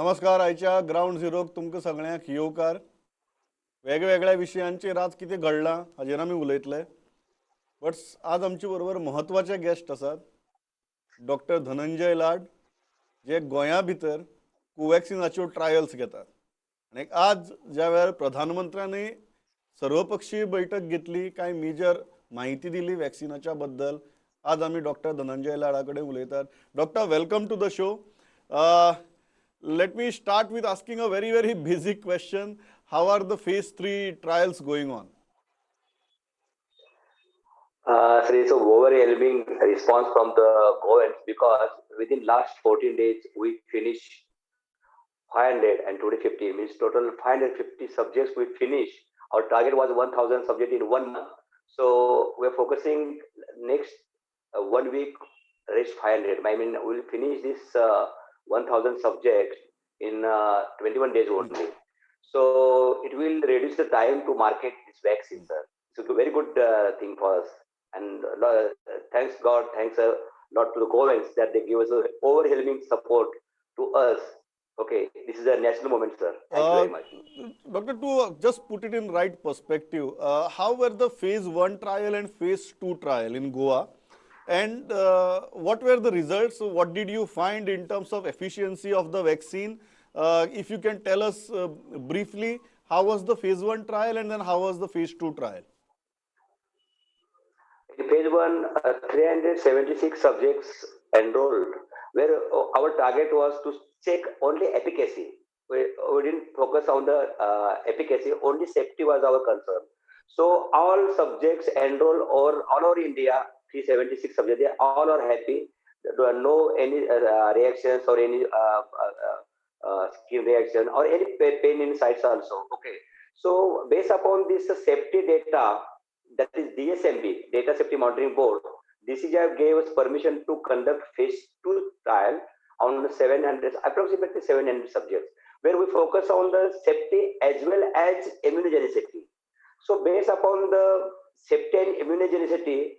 नमस्कार. आयच्या ग्रावंड झिरोक तुमकां सगळ्यांक येवकार. वेगवेगळ्या विशयांचेर आज कितें घडलां हाजेर आमी उलयतले, बट आज आमचे बरोबर म्हत्वाचे गेस्ट आसात डॉक्टर धनंजय लाड, जे गोंया भितर कोवॅक्सिनाच्यो ट्रायल्स घेतात. आनी आज ज्या वेळार प्रधानमंत्र्यांनी सर्वपक्षीय बैठक घेतली, कांय मेजर म्हायती दिली वॅक्सिनाच्या बद्दल, आज आमी डॉक्टर धनंजय लाडा कडेन उलयतात. Doctor, welcome to the show. Let me start with asking a very, very basic question. How are the phase 3 trials going on? Sir, it's a overwhelming response from the Goans because within last 14 days we finished 500 and 250, means total 550 subjects we finished. Our target was 1,000 subjects in 1 month. So we're focusing next 1 week reach 500. I mean, we'll finish this 1,000 subjects in 21 days only. So it will reduce the time to market this vaccine, sir. It's a very good thing for us. And thanks God, thanks a lot to the Goans that they give us a overwhelming support to us. Okay, this is a national moment, sir. Thank you very much. Doctor, to just put it in right perspective, how were the phase 1 trial and phase 2 trial in Goa? And what were the results? What did you find in terms of efficiency of the vaccine? If you can tell us briefly, how was the phase 1 trial and then how was the phase 2 trial? In phase 1, 376 subjects enrolled, where our target was to check only efficacy. We didn't focus on the efficacy, only safety was our concern. So all subjects enrolled all over India, 376 subjects, they all are happy. There are no any reactions or any skin reaction or any pain in sites also. Okay. So based upon this safety data, that is DSMB, Data Safety Monitoring Board, DCGI gave us permission to conduct phase 2 trial on 700, approximately 700 subjects, where we focus on the safety as well as immunogenicity. So based upon the safety and immunogenicity,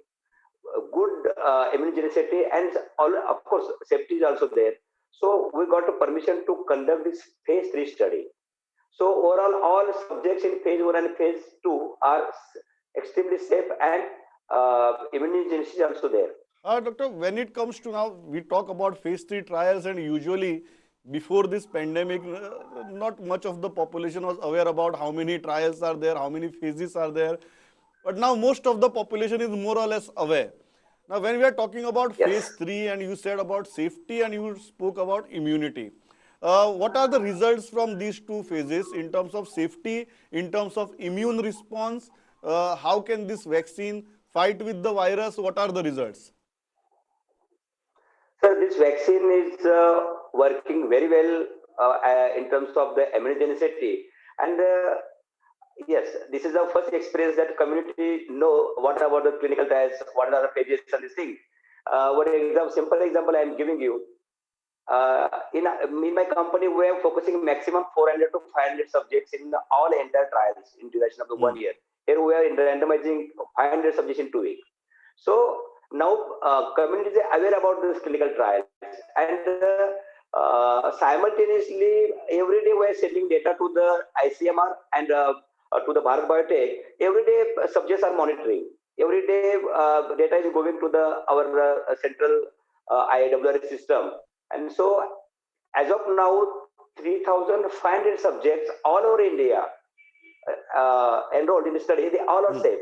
good immunogenicity and all, of course, safety is also there. So we got a permission to conduct this phase 3 study. So overall, all subjects in phase 1 and phase 2 are extremely safe and immunogenicity is also there. Doctor, when it comes to now, we talk about phase 3 trials, and usually before this pandemic, not much of the population was aware about how many trials are there, how many phases are there. But now most of the population is more or less aware. Now, when we are talking about phase 3, and you said about safety and you spoke about immunity, what are the results from these two phases in terms of safety, in terms of immune response? How can this vaccine fight with the virus? What are the results? Sir, this vaccine is working very well in terms of the immunogenicity. And yes, this is the first experience that community know what about the clinical trials, what are the phases and this thing. One example, simple example I am giving you. In my company, we are focusing maximum 400 to 500 subjects in all entire trials in duration of the 1 year. Here we are randomizing 500 subjects in 2 weeks. So now community is aware about this clinical trials, and simultaneously every day we are sending data to the ICMR and to the Bharat Biotech. Every day subjects are monitoring. Every day data is going to the our central IAWR system. And so as of now, 3,500 subjects all over India enrolled in the study, they all are safe.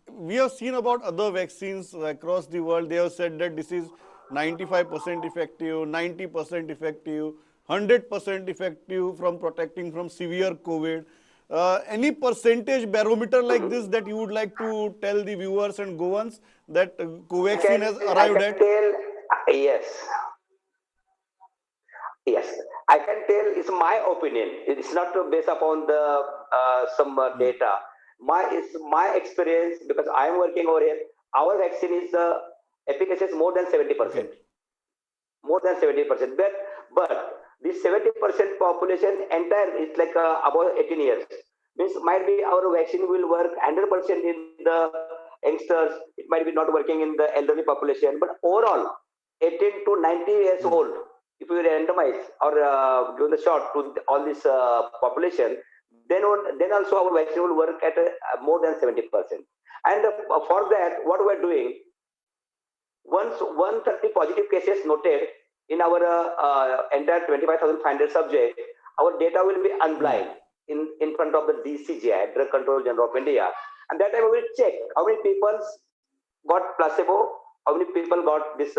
We have seen about other vaccines across the world. They have said that this is 95% effective, 90% effective, 100% effective from protecting from severe COVID. Any percentage barometer like this that you would like to tell the viewers and Goans that Covaxin has arrived at? Yes. Yes, I can tell it's my opinion. It's not based upon the some data. It's my experience because I am working over here. Our vaccine is efficacy is more than 70%. Okay. More than 70%. But this 70% population entire is like above 18 years. Means might be our vaccine will work 100% in the youngsters. It might be not working in the elderly population. But overall, 18 to 90 years old, If we randomize or give the shot to all this population, then also our vaccine will work at more than 70%. And for that, what we are doing, once 130 positive cases noted in our entire 25,500 subjects, our data will be unblind in front of the DCGI, Drug Control General of India. And that time we will check how many people got placebo, how many people got this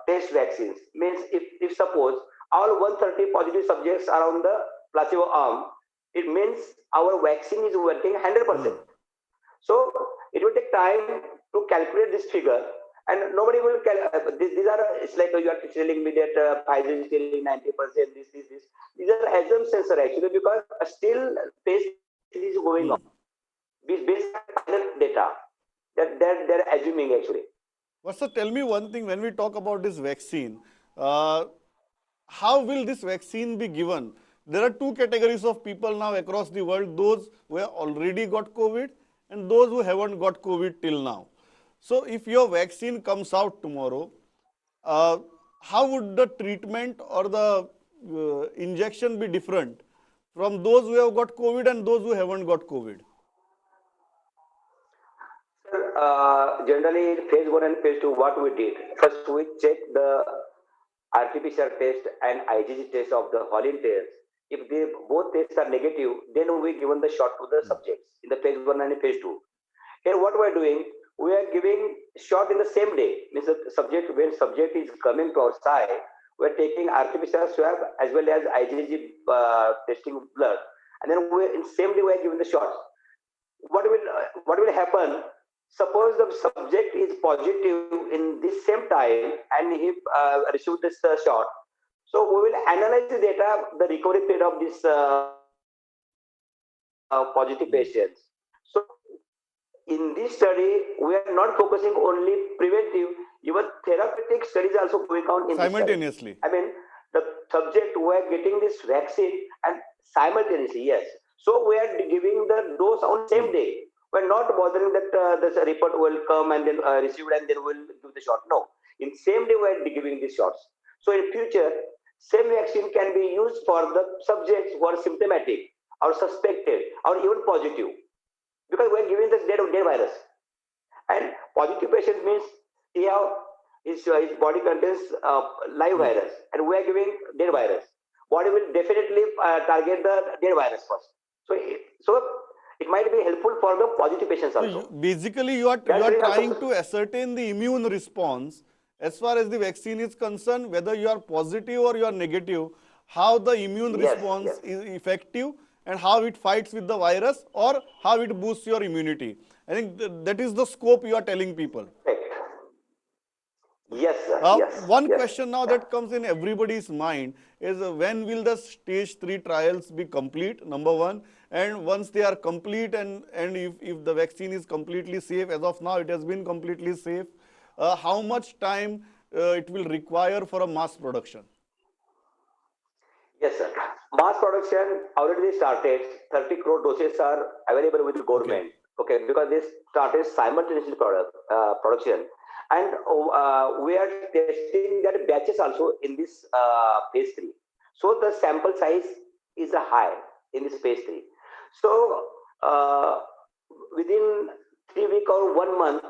test vaccines. Means if suppose all 130 positive subjects are on the placebo arm, it means our vaccine is working 100%. So it will take time to calculate this figure, and nobody will these are, it's like you are telling me that Pfizer is telling 90%, this. These are assumptions, sir, actually, because still phase 3 is going on. Based on data that they're assuming actually. Well, sir, tell me one thing, when we talk about this vaccine, how will this vaccine be given? There are two categories of people now across the world, those who have already got COVID and those who haven't got COVID till now. So if your vaccine comes out tomorrow, how would the treatment or the injection be different from those who have got COVID and those who haven't got COVID? Sir, generally in phase 1 and phase 2, what we did, first we checked the RT-PCR test and IgG test of the volunteers. If they both tests are negative, then we given the shot to the subjects in the phase 1 and phase 2. Here what we are doing, we are giving shot in the same day. Means the subject, when subject is coming to our side, we are taking RT-PCR swab as well as IgG testing blood, and then we in same day we are giving the shots. What will happen? Suppose the subject is positive in this same time and he received this shot. So we will analyze the data, the recovery period of this positive patients. So in this study, we are not focusing only preventive, even therapeutic studies also going on in simultaneously. I mean, the subject who are getting this vaccine and simultaneously, yes. So we are giving the dose on same day. We are not bothering that this report will come and then received and then we'll give the shot. No, in same day we are giving these shots. So in future, same vaccine can be used for the subjects who are symptomatic or suspected or even positive, because we are giving this dead virus. And positive patient means he have his body contains live virus, and we are giving dead virus. Body will definitely target the dead virus first. So it might be helpful for the positive patients also. So basically, you are trying to ascertain the immune response as far as the vaccine is concerned, whether you are positive or you are negative, how the immune response is effective and how it fights with the virus or how it boosts your immunity. I think that is the scope you are telling people. Yes, sir. Yes. One question now that comes in everybody's mind is when will the stage 3 trials be complete, number one, and once they are complete and if the vaccine is completely safe, as of now it has been completely safe, how much time it will require for a mass production? Yes, sir. Mass production already started. 30 crore doses are available with the government. Okay, because this started simultaneously production. And we are testing that batches also in this phase 3. So the sample size is high in this phase 3. So within 3 weeks or 1 month,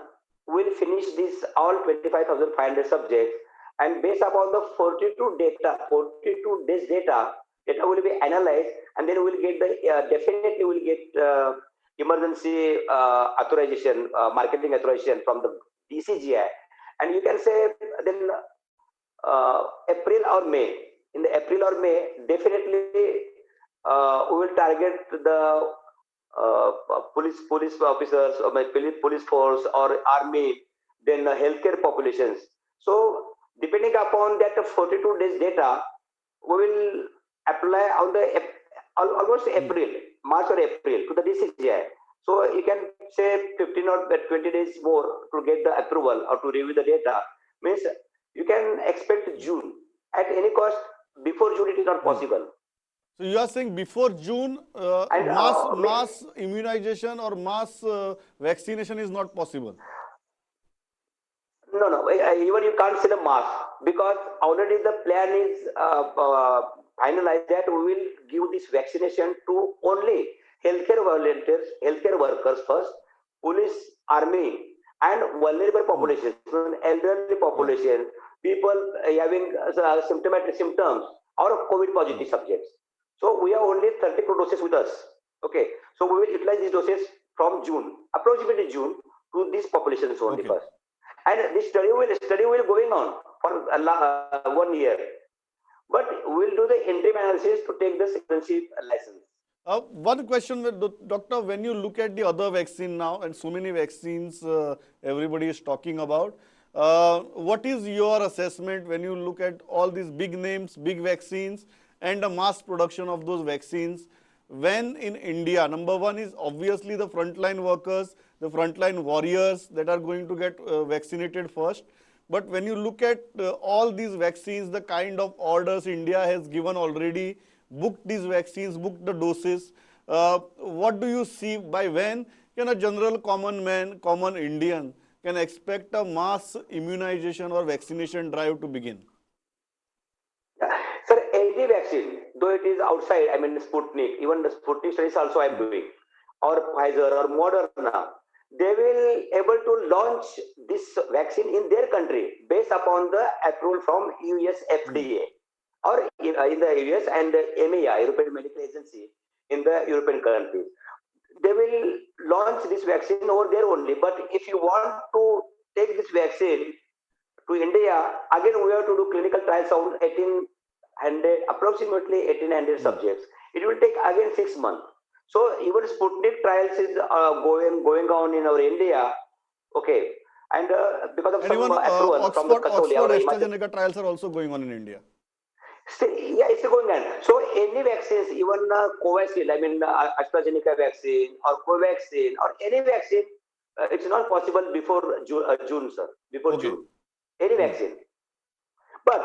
we'll finish this all 25,500 subjects, and based upon the 42 days data, data will be analyzed, and then we'll get the definitely we'll get emergency authorization, marketing authorization from the DCGI, and you can say then April or May. In the April or May, definitely we will target the police officers or police force or army, then healthcare populations. So depending upon that 42 days data, we will apply on the almost April, March or April to the DCGI. So you can say 15 or 20 days more to get the approval or to review the data. Means you can expect June. At any cost, before June it is not possible. So you are saying before June, and, mass immunization or mass vaccination is not possible? No, no. Even you can't say the mass. Because already the plan is finalized that we will give this vaccination to only healthcare volunteers, healthcare workers first, police, army, and vulnerable populations, elderly population, people having symptomatic symptoms or COVID positive subjects. So we have only 30 crore doses with us. Okay, so we will utilize these doses from June, approximately June, to these populations only first. And this study will going on for 1 year. But we will do the interim analysis to take the sequencing license. One question, Doctor, when you look at the other vaccine now, and so many vaccines everybody is talking about, what is your assessment when you look at all these big names, big vaccines, and the mass production of those vaccines? When in India, number one is obviously the frontline workers, the frontline warriors that are going to get vaccinated first. But when you look at all these vaccines, the kind of orders India has given already, booked these vaccines, booked the doses, what do you see by when can a general common man, common Indian can expect a mass immunization or vaccination drive to begin? Yeah. Sir, any vaccine, though it is outside, I mean Sputnik, even the Sputnik studies also I am doing, or Pfizer or Moderna, they will able to launch this vaccine in their country based upon the approval from US FDA or in the US and EMEA, European Medical Agency, in the European countries. They will launch this vaccine over there only. But if you want to take this vaccine to India, again we have to do clinical trials on 1,800, approximately 1,800 subjects. It will take again 6 months. So even Sputnik trials is going on in our India, okay, and because of some approval from the Oxford AstraZeneca trials are also going on in India. Yeah, it's going on. So any vaccines, even Covaxin, I mean AstraZeneca vaccine or Covaxin or any vaccine, it's not possible before June, sir. Before June, any vaccine. But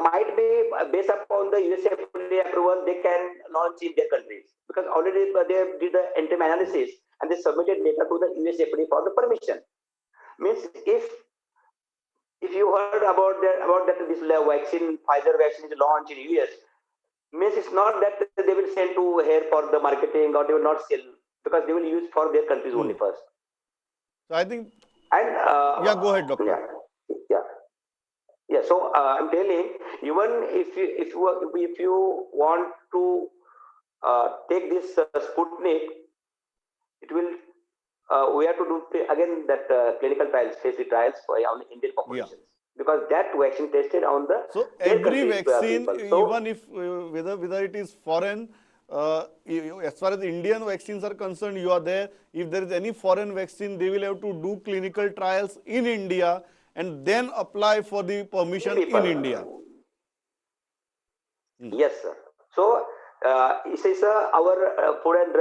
might be based upon the US FDA approval, they can launch in their countries because already they did the interim analysis and they submitted data to the US FDA for the permission. Means if you heard about that this vaccine, Pfizer vaccine is launched in US, means it's not that they will send to here for the marketing or they will not sell because they will use for their countries only first. So I think. And yeah, go ahead, doctor. Yeah. So I'm telling, even if you want to take this Sputnik, it will. We have to do again that clinical trials, phase 3 trials for on Indian populations, because that vaccine tested on the so every vaccine, so, even if whether it is foreign, as far as Indian vaccines are concerned, you are there. If there is any foreign vaccine, they will have to do clinical trials in India and then apply for the permission in India. Yes, sir. So this is our Food and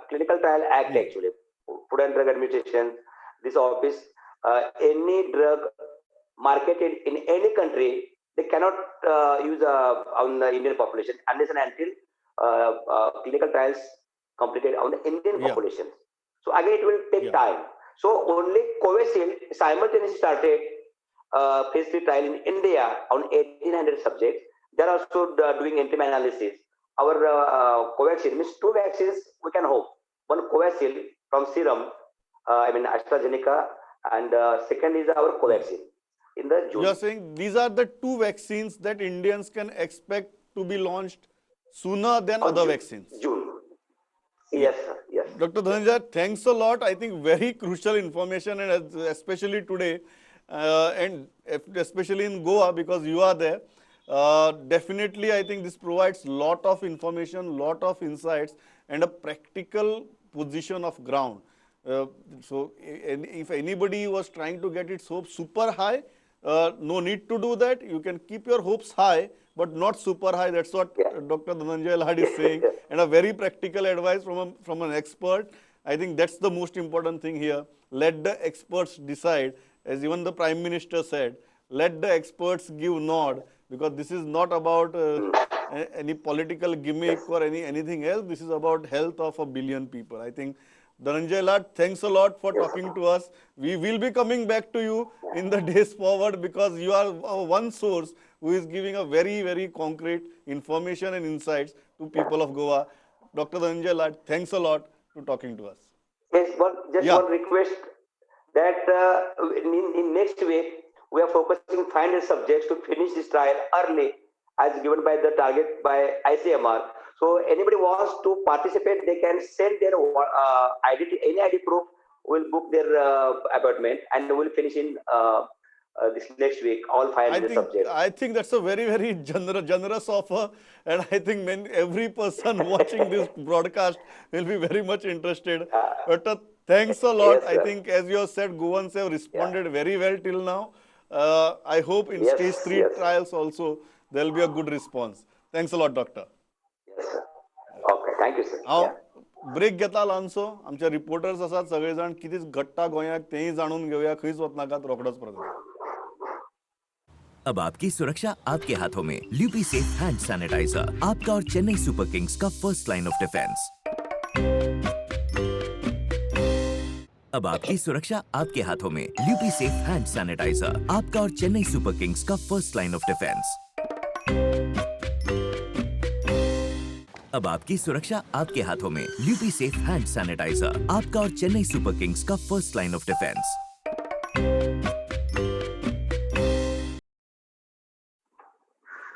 Clinical Trial Act actually. Food and Drug Administration, this office, any drug marketed in any country, they cannot use on the Indian population unless and until clinical trials completed on the Indian population. So again, it will take time. So only Covishield simultaneously started phase 3 trial in India on 1,800 subjects. They are also doing interim analysis. Our Covaxin means 2 vaccines we can hope. One Covaxin from Serum, I mean AstraZeneca, and second is our Covaxin in the June. You are saying these are the 2 vaccines that Indians can expect to be launched sooner than other vaccines. June. Yes, sir. Yes. Dr. Dhananjay, thanks a lot. I think very crucial information, and especially today, and especially in Goa because you are there. Definitely, I think this provides lot of information, lot of insights, and a practical position of ground. So, if anybody was trying to get its hopes super high, no need to do that. You can keep your hopes high, but not super high. That's what Dr. Dhananjay Lad is saying. And a very practical advice from an expert. I think that's the most important thing here. Let the experts decide. As even the Prime Minister said, let the experts give nod, because this is not about any political gimmick or anything else. This is about health of a billion people. I think Dhananjay Lad, thanks a lot for Yes. talking to us. We will be coming back to you in the days forward because you are one source who is giving a very, very concrete information and insights to people of Goa. Dr. Dhananjay Lad, thanks a lot to talking to us. Yes, one, just one request that in next week we are focusing 500 subjects to finish this trial early as given by the target by ICMR. So anybody wants to participate, they can send their ID, any ID proof. We'll book their appointment and we'll finish in this next week, all 500 subjects. I think that's a very, very generous offer, and I think every person watching this broadcast will be very much interested. But thanks a lot. Yes, I sir. think, as you have said, Goans have responded very well till now. I hope in stage 3 trials also there will be a good response. Thanks a lot, Doctor. Yes, sir. Okay, thank you, sir. हांव break घेता ल्हानसो. आमचे reporters आसात सगळे जाण, कितें घडटा गोंयांत तेंय जाणून घेवया. खंयच वचनाकात, रोखडोच परत. अब आपकी सुरक्षा आपके हाथों में. ल्यूपी सेफ हैंड सैनिटाइजर, आपका और चेन्नई सुपर किंग्स का फर्स्ट लाइन ऑफ डिफेंस. अब आपकी सुरक्षा आपके हाथों में. ल्यूपी सेफ हैंड सैनिटाइजर, आपका और चेन्नई सुपर किंग्स का फर्स्ट लाइन ऑफ डिफेंस. अब आपकी सुरक्षा आपके हाथों में. ल्यूपी सेफ हैंड सैनिटाइजर, आपका और चेन्नई सुपर किंग्स का फर्स्ट लाइन ऑफ डिफेंस.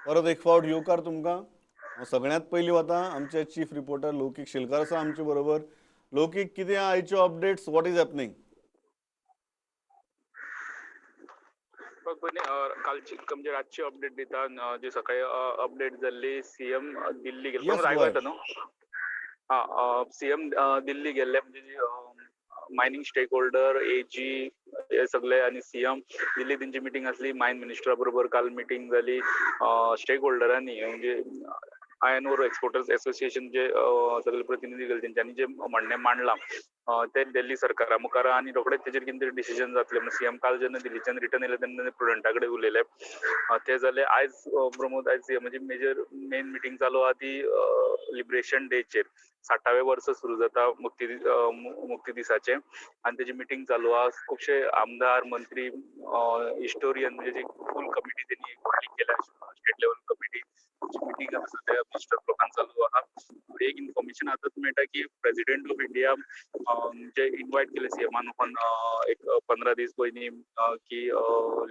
परत एक फावट येवकार तुमकां. हांव सगळ्यांत पयलीं वता आमचे चीफ रिपोर्टर लौकीक शेलकार आसा आमचे बरोबर. लौकीक, कितें आयच्यो अपडेट्स, what is happening? कालची म्हणजे रातची अपडेट दिता, जी सकाळी अपडेट जाल्ली. सीएम दिल्ली गेल्ले. Yes, आयकूंक go येता न्हू? हा, सीएम दिल्ली गेल्ले, म्हणजे मायनिंग स्टेक होल्डर, एजी हे सगळे आनी सीएम दिल्ली तेंची मिटींग आसली. मायन मिनिस्टरा बरोबर काल मिटींग जाली. स्टेक होल्डरांनी म्हणजे आयर्न ओर एक्सपोर्टर्स एसोसिएशन जे सगळे प्रतिनिधी गेले तेंच्यांनी जे म्हणणें मांडलां तें दिल्ली सरकारा मुखार आनी रोखडेच तेजेर कितें तरी डिसिजन जातलें म्हणून सीएम काल जेन्ना दिल्लीच्यान रिटर्न येयले तेन्ना प्रेसिडेंटा कडेन उलयले. तें जालें. आयज प्रमोद, आयज सीएमाची मेजर मेन मिटींग चालू आहा ती लिबरेशन डेचेर. 60वें वर्स सुरू जाता मुक्ती दिसाचें आनी तेजी मिटींग चालू आहा. खुबशे आमदार, मंत्री, हिस्टोरियन म्हणजे जी फूल कमिटी तेणी व्हडली केल्या, स्टेट लेवल कमिटी, मिटींग आसा सद्या मिनिस्टर लोकांक चालू आहा. एक इन्फॉर्मेशन आतांच मेळटा की president of India J invite केले सीएमान पण एक 15 दीस पयलीं की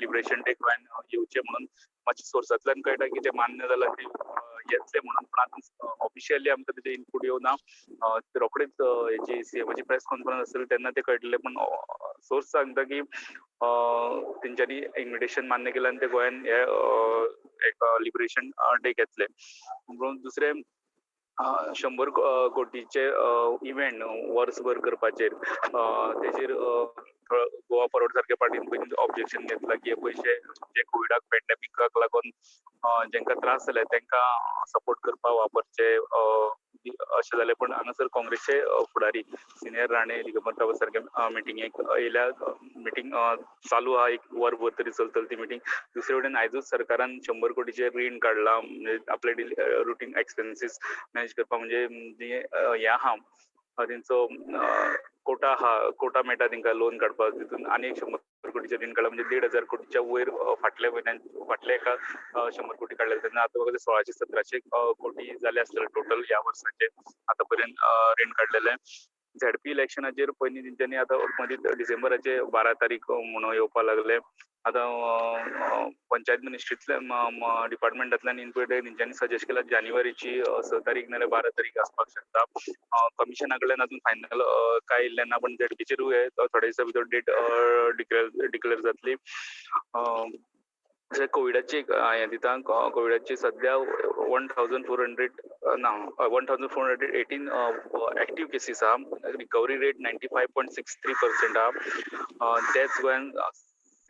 लिबरेशन डे गोंयान येवचें म्हणून. मातशें सोर्सांतल्यान कळटा की ते मान्य जालां की येतले म्हणून, पण आतां ऑफिशियली आमकां तेजें इनपूट येवना. रोखडेच हेजी सीएमाची प्रेस कॉन्फरन्स आसतली तेन्ना ते कळटलें. पण सोर्स सांगता की तेंच्यांनी इन्विटेशन मान्य केलां आनी ते गोंयान हे एक लिबरेशन डे घेतले. म्हणून दुसरें 100 कोटीचे इव्हेंट वर्सभर करपाचेर तेजेर गोवा फॉरवर्ड सारक्या पार्टीन पयलीं ऑब्जेक्शन घेतलां की हे पयशे जे कोविडाक पॅन्डेमिकाक लागून जेंकां त्रास जाले तेंकां सपोर्ट करपाक वापरचे अशें जालें. पण हांगासर काँग्रेसचे फुडारी सिनियर राणे, दिगंबर कामत सारके मिटिंगेक येयल्या. मिटींग चालू आहा, एक वरभर तरी चलतली ती मिटींग. दुसरे वटेन आयजूच सरकारान 100 कोटीचें रीण काडलां, म्हणजे आपले रुटीन एक्सपेन्सीस मॅनेज करपाक. म्हणजे जे हें आहा तेंचो कोटा आहा, कोटा मेळटा तेंकां लोन काडपाक, तितून आनी एक 100 कोटीचें रीण काडलां, म्हणजे 1,500 कोटीच्या वयर फाटल्या म्हयन्यान फाटल्या एका 100 कोटी काडलेले. तेन्ना आतां म्हाका 1,600-1,700 कोटी जाले आसतले टोटल ह्या वर्साचे आतां पर्यंत रीण काडलेलें. झेडपी इलेक्शनाचेर पयलीं तेंच्यांनी आतां मदीं डिसेंबराचे 12 तारीख म्हणून येवपाक लागले. आतां पंचायत मिनिस्ट्रींतल्या डिपार्टमेंटांतल्यान इनपूट तेंच्यांनी सजेस्ट केला जानेवारीची 6 तारीख नाल्यार 12 तारीख आसपाक शकता. कमिशना कडल्यान अजून फायनल काय येयल्लें ना, पण झेडपीचेरूय थोड्या दिसां भितर डेट डिक्लेअर जातली. तशें कोविडाची एक हें दिता. कोविडाची सद्या 1,400 ना 1,418 एक्टीव केसीस आहा. रिकवरी रेट 95.63% आहा. तेच गोंयान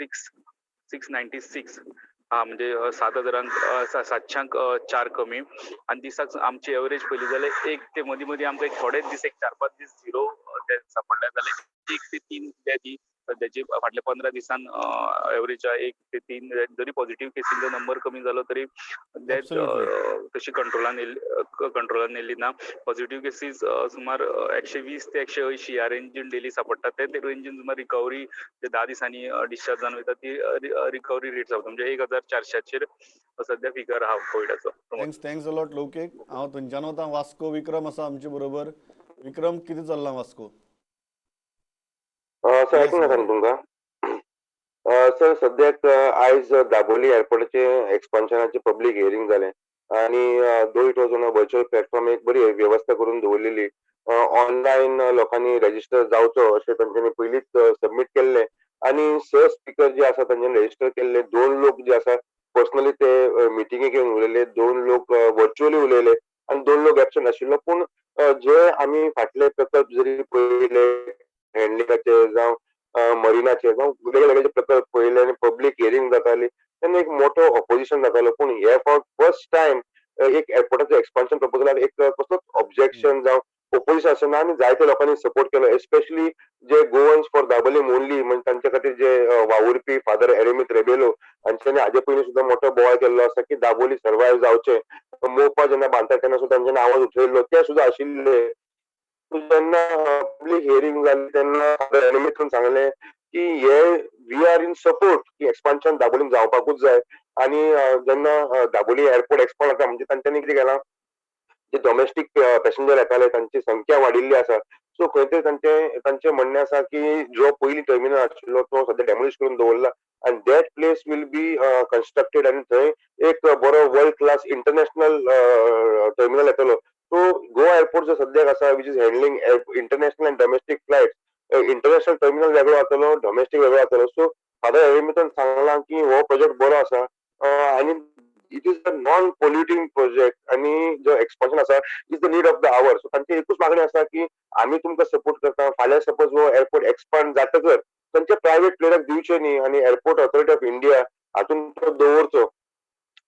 696 हा, म्हणजे 7,700 4 कमी. आनी दिसाक आमची एवरेज पयली जाल्यार एक ते मदीं मदीं आमकां एक थोडे दीस एक 4-5 दीस झिरो डेथ सापडले जाल्यार 1 ते 3 डेथ ही सद्याची फाटल्या 15 दिसान एवरेज 1 ते 3 जरी पॉझिटिव्ह केसींचो नंबर कमी जालो तरी तशी कंट्रोलान येयल्ली ना. पॉझिटिव्ह केसीस सुमार 120 ते 180 ह्या रेंजीन डेली सापडटात. ते रेंजीन सुमार रिकवरी 10 दिसांनी डिस्चार्ज जावन वयता ती रिकवरी रेट जाता, म्हणजे 1400चेर सद्या फिगर आहा कोविडाचो. Thanks a lot लौकीक. हांव थंयच्यान वता वास्को, विक्रम आसा आमचे बरोबर. विक्रम, कितें चल्लां वास्को? सर ऐकूंक येता न्हू तुमकां? सर सद्याक आयज दाबोली एअरपोर्टाचे एक्सपान्शनाचे पब्लीक हियरींग जालें आनी though it was on a virtual platform एक बरी वेवस्था करून दवरलेली. ऑनलायन लोकांनी रेजिस्टर जावचो अशें तांच्यांनी पयलींच सबमीट केल्लें आनी 6 स्पिकर जे आसा तांच्यांनी रेजिस्टर केल्ले. 2 लोक जे आसा पर्सनली ते मिटिंगेक येवन उलयले, 2 लोक वर्च्युअली उलयले आनी 2 लोक एबसंट आशिल्लो. पूण जे आमी फाटले प्रकल्प जरी पळयले हँडलिंगाचे जावं मरिनाचे जावं वेगळे वेगळे प्रकल्प पळयले आनी पब्लीक हियरींग जाताली तेन्ना एक मोठो ऑपोजिशन जातालो. पूण हे फावट फर्स्ट टायम एक एअरपोर्टाचो एक्सपान्शन प्रपोजलाक एक कसलोच ऑब्जेक्शन जावं ओपोजिशन आसना आनी जायते लोकांनी सपोर्ट केलो. Especially J Goans for Dabolim only म्हणजे तांचे खातीर जे वावुरपी फादर एरेमीत रेबेलो हांच्यांनी हाजे पयलीं सुद्दां मोठो बोवाळ केल्लो आसा की दाबोली सर्वायव जावचें. मोपा जेन्ना बांदता तेन्ना सुद्दां तांच्यांनी आवाज उठयल्लो, ते सुद्दां आशिल्ले. जेन्ना पब्लीक हियरींग जाली तेन्ना फादर एरेमीतान सांगलें की हे we are in support की एक्सपान्शन दाबोलीम जावपाकूच जाय. आनी जेन्ना दाबोली एअरपोर्ट एक्सपांड जाता म्हणजे तांच्यांनी कितें केलां, जे डोमेस्टीक पॅसेंजर येताले तांची संख्या वाडिल्ली आसा. सो खंय तरी तांचें म्हणणें आसा की जो पयलीं टर्मिनल आशिल्लो तो सद्या डेमोलिश करून दवरला आनी that place will be constructed आनी थंय एक बरो वर्ल्ड क्लास इंटरनॅशनल टर्मिनल येतलो. सो गोवा एअरपोर्ट जो सद्याक आसा which is handling international and domestic flights, international terminal वेगळो जातलो, डोमेस्टीक वेगळो जातलो. सो फादर एरेमीतान सांगलां की हो प्रोजेक्ट बरो आसा आनी it is a non polluting project आनी जो एक्सपान्शन आसा is the need of the hour. So तांची एकूच मागणी आसा की आमी तुमकां सपोर्ट करता, फाल्यां सपोज हो एअरपोर्ट एक्सपांड जातकर तांच्या प्रायव्हेट प्लेयराक दिवचे न्ही आनी एअरपोर्ट ऑथॉरिटी ऑफ इंडिया हातून तो दवरचो.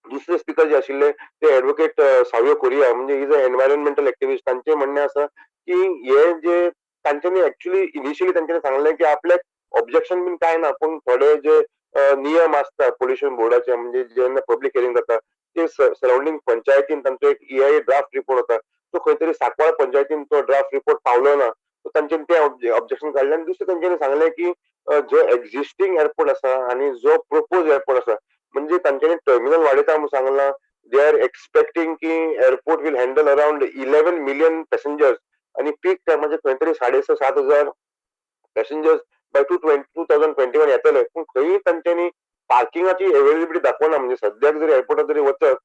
दुसरे स्पिकर जे आशिल्ले ते एडवोकेट सावियो कोरिया म्हणजे is a environmental activist. तांचें म्हणणें आसा की हे जे तांच्यांनी एक्चुअली इनिशियली तांच्यांनी सांगलें की आपल्याक ऑब्जेक्शन बीन कांय ना, पूण थोडे जे नियम आसता पोल्युशन बोर्डाचे म्हणजे जेन्ना पब्लीक हियरींग जाता ते सरावंडींग पंचायतीन तांचो एक EIA draft रिपोर्ट होता, तो खंय तरी सांकवाळ पंचायतीन तो ड्राफ्ट रिपोर्ट पावलो ना, सो तांच्यांनी ते ऑब्जेक्शन काडलें. आनी दुसरें तांच्यांनी सांगलें की जो एक्झिस्टींग एअरपोर्ट आसा आनी जो प्रपोज एअरपोर्ट आसा म्हणजे तांच्यांनी टर्मिनल वाडयता म्हूण सांगलां. They are expecting की airport will handle around 11 million passengers आनी पीक टायमाचेर खंय तरी 6,500-7 हजार पॅसेंजर्स बाय 2021 येतले. पूण खंय तांच्यांनी पार्किंगाची अवेलेबिलिटी दाखोवना. म्हणजे सद्याक जरी एअरपोर्टार जरी वचत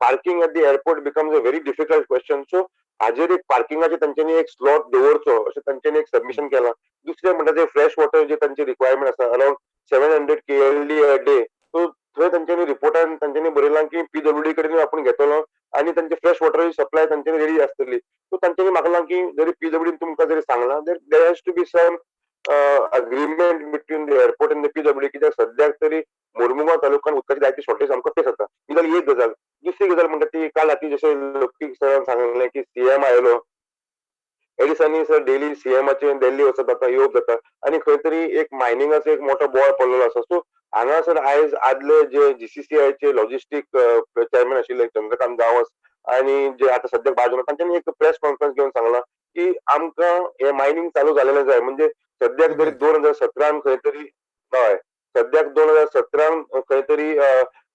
parking at the airport becomes a very difficult question. So हाजेर एक पार्किंगाचे तांच्यांनी एक स्लॉट दवरचो अशें तांच्यांनी एक सबमिशन केलां. दुसरें म्हणटा ते फ्रेश वॉटर जे तांचे रिक्वायरमेंट आसा around 700 KLD a day, so थंय तांच्यांनी रिपोर्टान तांच्यांनी बरयलां की PWD कडेन आपूण घेतलो आनी तांचे फ्रेश वॉटराची सप्लाय तांच्यांनी रेडी आसतली. सो तांच्यांनी मागलां की जरी PWD तुमकां जरी सांगलां there has to be some agreement between the airport and the PWD, कित्याक सद्याक तरी मोरमुगांव तालुक्यान उदकाची जायती शॉर्टेज आमकां फेस जाता. ही जाली एक गजाल. दुसरी गजाल म्हणटा ती काल राती जशें लौकीक सरान सांगलें की CM आयलो, ह्या दिसांनी सर डेली CMाचे दिल्ली वचप जाता, येवप जाता आनी खंय तरी एक मायनिंगाचो एक मोठो बोवाळ पडलेलो आसा. सो हांगा सर आयज आदले जे GCCIचे लॉजिस्टीक चेअरमॅन आशिल्ले चंद्रकांत गांवस आनी जे आतां सद्याक बाजून तांच्यांनी एक प्रेस कॉन्फरन्स घेवन सांगलां की आमकां हें मायनींग चालू जालेलें जाय. म्हणजे सद्याक जरी 2017 खंय तरी हय सद्याक 2017 खंय तरी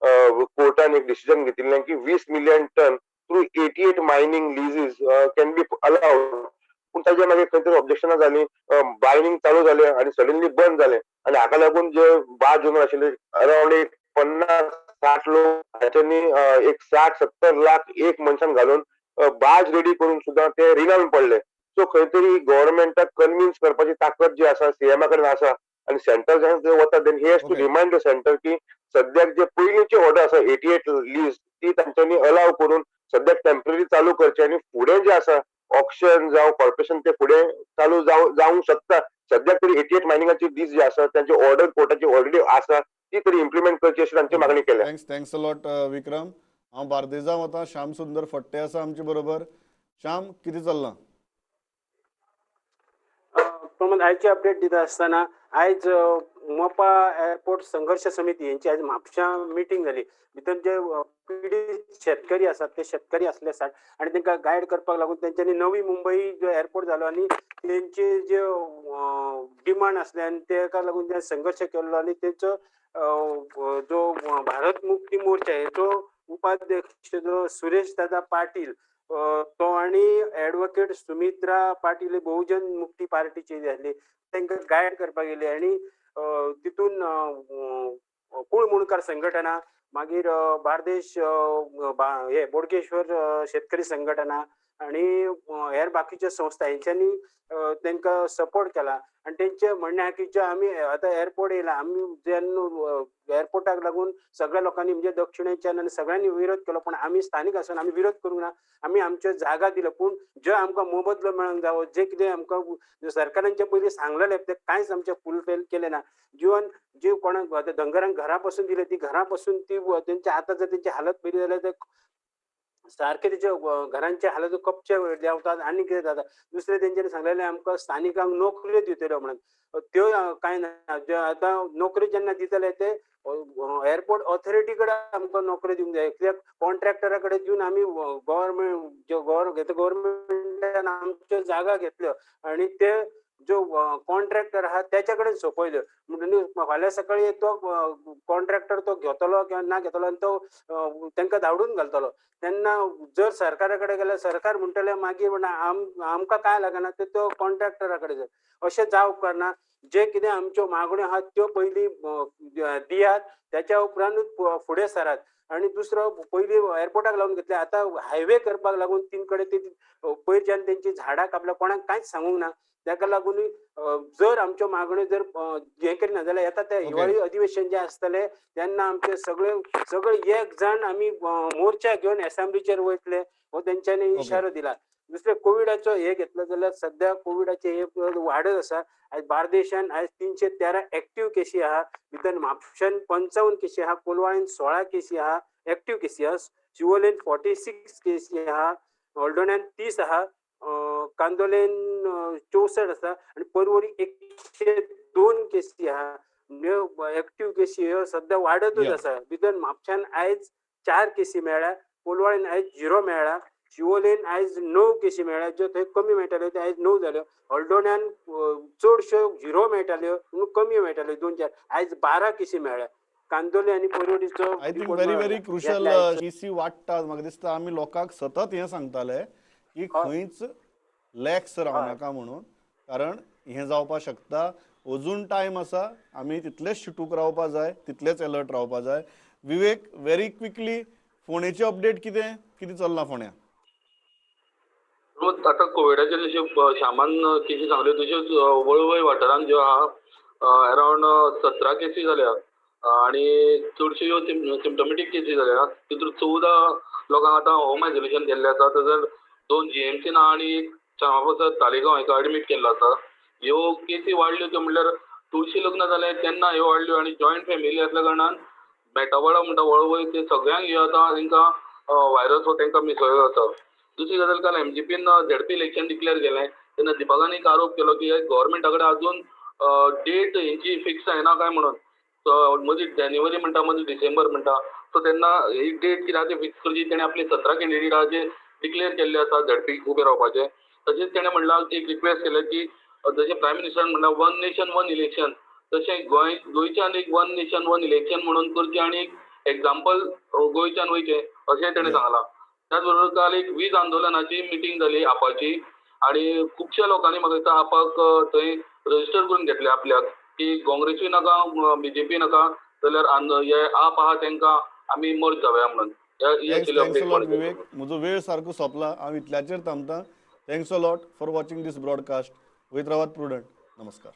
कोर्टान एक डिसिजन घेतिल्लें की 20 million ton through 88 mining leases can be allowed. पूण ताजे मागीर खंय तरी ऑब्जेक्शनां जालीं, मायनींग चालू जालें आनी सडनली बंद जालें आनी हाका लागून जे बाज ओनर आशिल्ले अरावंड एक 50-60 लोक हांच्यांनी एक 60-70 लाख एक मनशान घालून बाज रेडी करून सुद्दां ते रिणान पडले. सो खंय तरी गव्हर्मेंटाक कन्विन्स करपाची ताकद जी आसा सीएमा कडेन आसा आनी सेंट्रल जेन्ना वता then he has to remind the centre की सद्याक जे पयलींची ऑर्डर आसा 88 लीज ती तांच्यांनी अलाव करून सद्याक टेम्पररी चालू करची आनी फुडें जे आसा ऑक्शन जावं कॉर्पोरेशन ते फुडें चालू जावंक शकता. सद्याक तरी 88 मायनिंगाची लीज जी आसा तांची ऑर्डर कोर्टाची ऑलरेडी आसा ती तरी इम्प्लिमेंट करची अशी तांची मागणी केल्या. Thanks a lot विक्रम. हांव बार्देजा वता, श्याम सुंदर फट्टे आसा आमचे बरोबर. श्याम, कितें चल्लां? प्रमोद, आयची अपडेट दिता आसतना आयज मोपा एअरपोर्ट संघर्ष समिती यांची आयज म्हापशां मिटींग जाली. भितर जे पिडीत शेतकरी आसात ते शेतकरी आसले आसात आनी तांकां गायड करपाक लागून तेंच्यांनी नवी मुंबई जो एअरपोर्ट जालो आनी तेंचे जे डिमांड आसले आनी तेका लागून ते संघर्श केल्लो आनी तेंचो जो भारत मुक्ती मोर्चा हेचो उपाध्यक्ष जो सुरेश दादा पाटील तो आनी एडवोकेट सुमित्रा पाटील बहुजन मुक्ती पार्टीची आसली तांकां गायड करपाक गेली आनी तितून कुळमुणकार संघटना, मागीर बार्देश हे बोडगेश्वर शेतकरी संघटना आनी हेर बाकीच्यो संस्था हेंच्यांनी तांकां सपोर्ट केला. आनी तेंचें म्हणणें आहा की जे आमी आतां एअरपोर्ट येयला, आमी जेन्ना एअरपोर्टाक लागून सगळ्या लोकांनी म्हणजे दक्षिणेच्यान आनी सगळ्यांनी विरोध केलो, पूण आमी स्थानीक आसून आमी विरोध करूंक ना, आमी आमच्यो जागा दिल्यो. पूण जे आमकां मोबदलो मेळोंक जावो, जे कितें आमकां सरकारान पयलीं सांगलेलें तें कांयच आमचें फुलफील केलें ना. जिवन जे कोणाक आतां धनगरांक घरा पासून दिले, ती घरा पासून ती तेंच्या आतां जर तेंची हालत पयली जाल्यार ते सारके तेच्या घरांचे हालत कपचे देंवतात आनी कितें जाता. दुसरें तेंच्यांनी सांगलेलें आमकां स्थानिकांक नोकऱ्यो दितल्यो म्हणून, त्यो कांय ना. आतां नोकरी जेन्ना दितले ते एअरपोर्ट ऑथॉरिटी कडेन आमकां नोकरी दिवंक जाय, कित्याक कॉन्ट्रॅक्टरा कडेन दिवन आमी गव्हर्मेंट गव्हर्मेंटान आमच्यो जागा घेतल्यो आनी ते जो कॉन्ट्रॅक्टर आहा त्याच्या कडेन सोंपयल्यो. म्हणून फाल्यां सकाळी तो कॉन्ट्रॅक्टर तो घेतलो किंवा ना घेतलो आनी तो तांकां धांवडून घालतलो. तेन्ना जर सरकारा कडेन गेल्यार सरकार म्हणटलें मागीर म्हणटा आमकां कांय लागना, ते तो कॉन्ट्रॅक्टरा कडेन जाय. अशें जावंक उपकारना. जे कितें आमच्यो मागण्यो आहात त्यो पयलीं दियात, त्याच्या उपरांतूच फुडें सरात. आनी दुसरो पयलीं एअरपोर्टाक लागून घेतले, आतां हायवे करपाक लागून तीन कडेन ती पयरच्यान तेंची झाडां कापल्या, कोणाक कांयच सांगूंक ना. ताका लागून जर आमच्यो मागण्यो जर हें करिना जाल्यार येता ते हिवाळी अधिवेशन जें आसतलें तेन्ना आमचे सगळे सगळे एक जाण आमी मोर्चा घेवन एसेंब्लीचेर वयतले हो तेंच्यांनी इशारो दिला. दुसरें कोविडाचो हे घेतलो जाल्यार सद्या कोविडाचे हे वाडत आसा. आयज बार्देशान आयज 313 एक्टीव केशी आहा, भितर म्हापशान 55 केशी आहा, कोलवाळीन 16 केशी आहा एक्टीव केशी आहा, शिवोलेन 46 केशी आहा, हळदोण्यान 30 आहा, कांदोलेन 64 आसा आनी पर्वरी 102 केसी आहा. म्हणजे एक्टीव केसी ह्यो सद्या वाडतूच आसा. भितर म्हापशान आयज 4 केसी मेळ्ळ्या, कोलवाळीन आयज 0 मेळ्ळा, शिवोलेन आयज 9 केसी मेळ्ळ्या, ज्यो थंय कमी मेळटाल्यो त्यो आयज 9 जाल्यो. हळदोण्यान चडश्यो 0 मेळटाल्यो पूण कमी मेळटाल्यो 2-4, आयज 12 केसी मेळ्ळ्या. कांदोले आनी पर्वरीचो I think very very crucial केसी वाडटा. म्हाका दिसता आमी लोकांक सतत हें सांगताले की खंयच लॅक्स रावनाका म्हणून, कारण हें जावपाक शकता. अजून टायम आसा, आमी तितलेच शिटूक रावपा जाय, तितलेच एलर्ट रावपा जाय. विवेक, व्हेरी क्विकली फोंडेची अपडेट कितें कितें चल्लां फोंड्या? आतां कोविडाचेर जशें श्यामान केसी सांगल्यो तश्योच वळवय वाठारांत ज्यो आहा अरावंड 17 केसी जाल्या आनी चडश्यो ह्यो सिम्टोमेटीक केसी जाल्या. तितून 14 लोकांक आतां होम आयसोलेशन केल्लें आसा, तशेंच 2 GMC ना आनी एक श्यामा तालिगांव हाका एडमीट केल्लो आसा. ह्यो केसी वाडल्यो त्यो म्हणल्यार तुळशी लग्न जालें तेन्ना ह्यो वाडल्यो आनी जॉयंट फॅमिली आसल्या कारणान बेटावाडा म्हणटा वळवय ते सगळ्यांक ह्यो आतां तांकां व्हायरस हो तांकां मिसळ्ळो आसा. दुसरी गजाल, काल MGPन ZP election declare केलें तेन्ना दीपकान एक आरोप केलो की गव्हर्मेंटा कडेन अजून डेट हेंची फिक्स जायना काय म्हणून, मदीं जानेवारी म्हणटा मदीं डिसेंबर म्हणटा. सो तेन्ना ही डेट कितें आसा ती फिक्स करची. तेणें आपले 17 कॅन्डिडेट आहा जे डिक्लेअर केल्ले आसा ZP उबे रावपाचे. तशेंच तेणें म्हणलां एक रिक्वेस्ट केलें की जशें प्रायम मिनिस्टरान म्हणलां 1 नेशन 1 इलेक्शन, तशें गोंयच्यान एक 1 नेशन 1 इलेक्शन म्हणून करचें आनी एक एग्जाम्पल गोंयच्यान वयचें अशें तेणें सांगलां. त्याच बरोबर काल एक वीज आंदोलनाची मिटींग जाली आपाची आनी खुबश्या लोकांनी म्हाका दिसता आपाक थंय रजिस्टर करून घेतलें आपल्याक की काँग्रेसूय नाका BJP नाका जाल्यार हे आप आहा तांकां आमी मर्ज जावया म्हणून. Thanks a lot विवेक, म्हजो वेळ सारको सोंपला, हांव इतल्याचेर थांबता. Thanks a lot for watching this broadcast. वयत रावात प्रुडंट. नमस्कार.